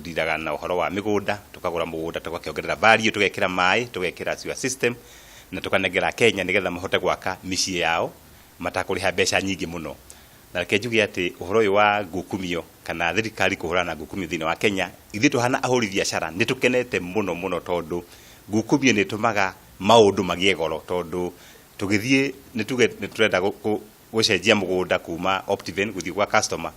Tũdiraga na ũhoro wa mĩgũnda, tũkagũra mũgũnda, tũgakĩongerera value, tũgekĩra maĩ, tũgekĩra sewer system na tũkanengera Kenya nĩgetha mahote gwaka mĩciĩ yao matakũrĩha mbeca nyingĩ mũno. Na reke njuge atĩ ũhoro ũyũ wa ngukumio kana thirikari kũhũrana na ngukumio thĩinĩ wa Kenya, ithuĩ tũhana ahũri biacara nĩ tũkenete mũno mũno, tondũ ngukumio nĩ ĩtũmaga maũndũ magĩe goro, tondũ tũgĩthiĩ nĩ tuge nĩ tũrenda gũcenjia mũgũnda kuma Optiven gũthiĩ gwa customer,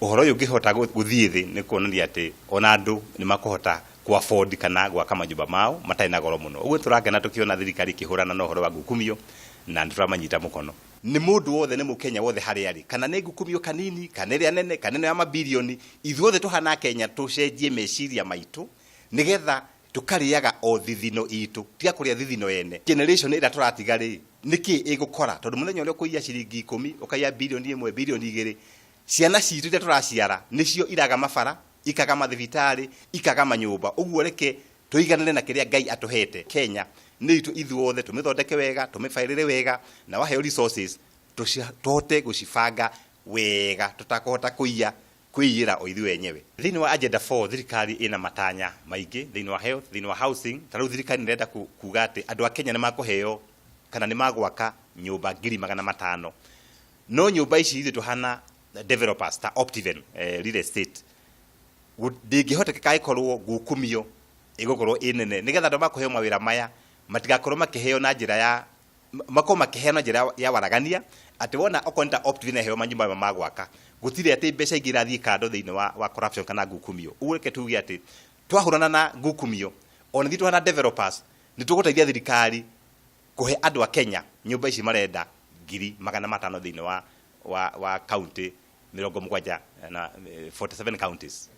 ũhoro ũyũ ũngĩhota gũthiĩ thĩ nĩ kuonania atĩ ona andũ nĩ makũhota ku afford kana gwaka manyũmba mao matarĩ na goro mũno. Ũguo tũrakena tũkĩona thirikari ĩkĩhũrana na ũhoro wa ngukumio na nĩ tũramanyita mũkono. Nĩ mũndũ wothe, nĩ Mũkenya wothe harĩa arĩ, kana nĩ ngukumio kanini, kana ĩrĩa nene, kana ĩno ya mabirioni, ithuothe tũhana Kenya tũcenjie meciria maitũ nĩgetha tũkarĩaga o thithino itũ, tiga kũrĩa thithino ene. Generation ĩrĩa tũratiga rĩ, nĩkĩ ĩgũkora? Tondũ mũthenya ũrĩa ũkũiya ciringi 10, ũkaiya birioni 1, birioni 2, ciana citũ iria tũraciara nĩcio iraga mabara, ikaga mathibitarĩ, ikaga manyũmba. Ũguo reke tũiganĩre na kĩrĩa Ngai atũhete. Kenya nĩ itũ ithuothe, tũmĩthondeke wega, tũmĩbaĩrĩre wega, na waheo resources tũhote gũcibanga wega tũtakũhota kũiya, kwĩiyĩra o ithuĩ enyewe. Thĩinĩ wa Agenda 4 thirikari ĩna matanya maingĩ thĩinĩ wa health, thĩinĩ wa housing. Ta rĩu thirikari nĩ ĩrenda kuga atĩ andũ a Kenya nĩ makũheo kana nĩ magwaka nyũmba 500,000. No nyũmba ici ithuĩ tũhana developers ta Optiven real estate ndĩngĩhotekeka ĩkorwo ngukumio ĩgũkorwo ĩ nene, nĩgetha andũ makũheo mawĩra maya matigakorwo makĩheo na njĩra ya makorwo makĩheo na njĩra ya waragania, atĩ wona okorwo nĩ ta Optiven ĩheo manyũmba maya ma gwaka, gũtirĩ atĩ mbeca ingĩ irathiĩ kando thĩinĩ wa corruption kana ngukumio. Ũguo reke tuge atĩ twahũrana na ngukumio, ona ithuĩ tũhana developers nĩ tũgũteithia thirikari kũhe andũ a Kenya nyũmba ici marenda 500,000 thĩinĩ wa county 70 na 47 counties.